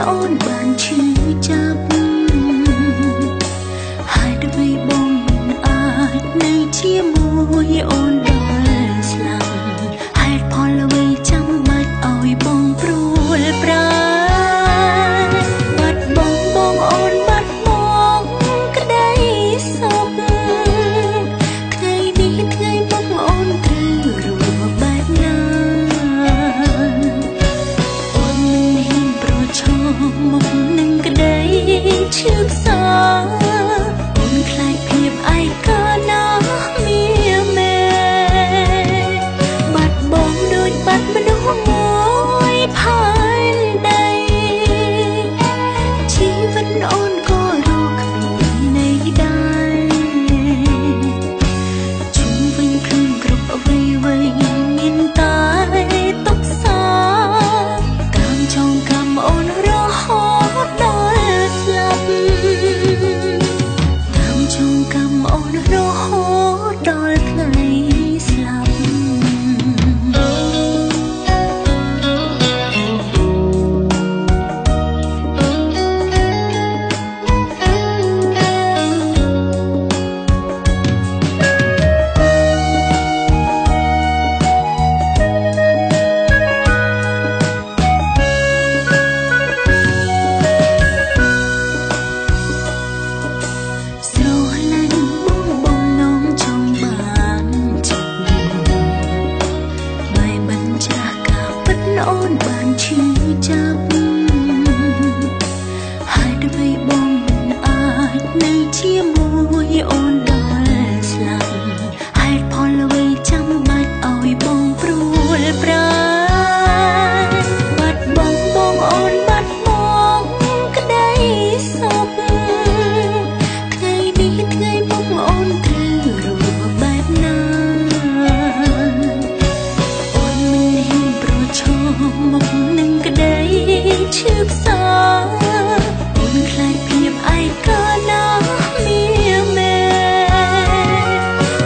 អូនបានឈឺចាប់ហេតុអ្វីបងមិនអាចនៅជាមួយអូនដល់ស្លាប់ហេតុផលអ្វីចាំបាច់ឲ្យបងព្រួលប្រាបាត់បងបងអូនបាត់បងក្តីសុខថ្ងៃនេះថ្ងៃមុខអូនត្រូវរស់បែបណាអូនមិនហ៊ានប្រឈមមុខនឹងក្តីឈឺផ្សាអូនខ្លាចភាពឯកាណាស់មាមេបាត់បងដូចបាត់មនុស្សមួយផែនដីជីវិតអូនក៏រកគ្មានន័យដែរជុំវិញខ្លួនគ្រប់អ្វីៗមានតែទុក្ខសោកតាមចងកម្មអូនរហូតដល់ស្លាប់តាមចងកម្មអូនរហូតដល់ថ្ងៃស្លាប់ស្រឡាញ់បងបងនំចង់បានចិត្តបែបញ្ច្រាស់ការពិតអូនបានឈឺចាប់ហេតុអ្វីបងមិនអាចនៅជាមួយអូនដល់ស្លាប់ហេតុផលអ្វីចាំបាច់ឲ្យបងព្រួលប្រាបាត់បងបងអូនបាត់បងក្តីសុខថ្ងៃនេះថ្ងៃមុខអូនត្រូវរស់បែបណាអូនមិនហ៊ានប្រឈមមុខនឹងក្តីឈឺផ្សាអូនខ្លាចភាពឯកាណាស់មាមេ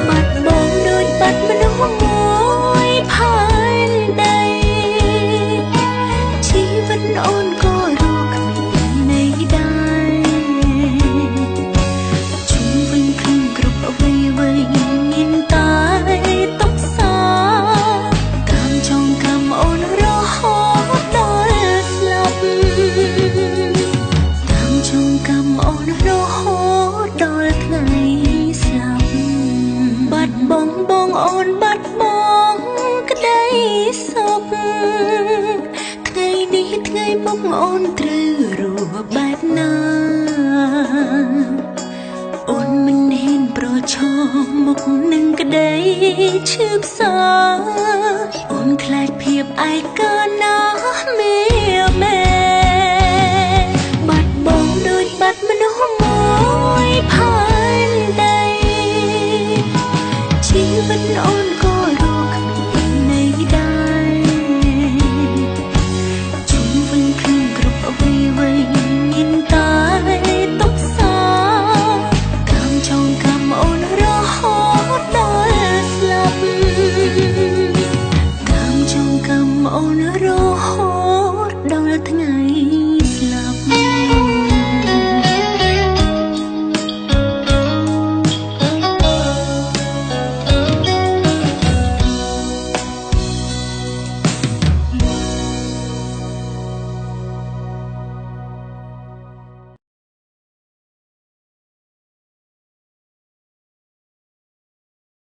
បាត់បងដូចបាត់មនុស្សមួយផែនដីជីវិតអូនក៏រកគ្មានន័យដែរជុំវិញខ្លួនគ្រប់អ្វីៗមានតែទុក្ខសោកតាមចងកម្មអូនរហូតដល់ស្លាប់តាមចងកម្មអូនរហូតដល់ថ្ងៃស្លាប់បាត់បងបងអូនបាត់បងក្តីសុខថ្ងៃនេះថ្ងៃមុខអូនត្រូវរស់បែបណាអូនមិនហ៊ានប្រឈមមុខនឹងក្តីឈឺផ្សាអូនខ្លាចភាពឯកាណាស់មាមេបាត់បងដូចបាត់មនុស្សមួយផែនដីជីវិតអូនក៏រកគ្មានន័យដែរជុំវិញខ្លួនគ្រប់អ្វីៗមានតែទុក្ខសោកតាមចងកម្មអូនរហូតដល់ស្លាប់តាមចងកម្មអូនរហូតដល់ថ្ងៃ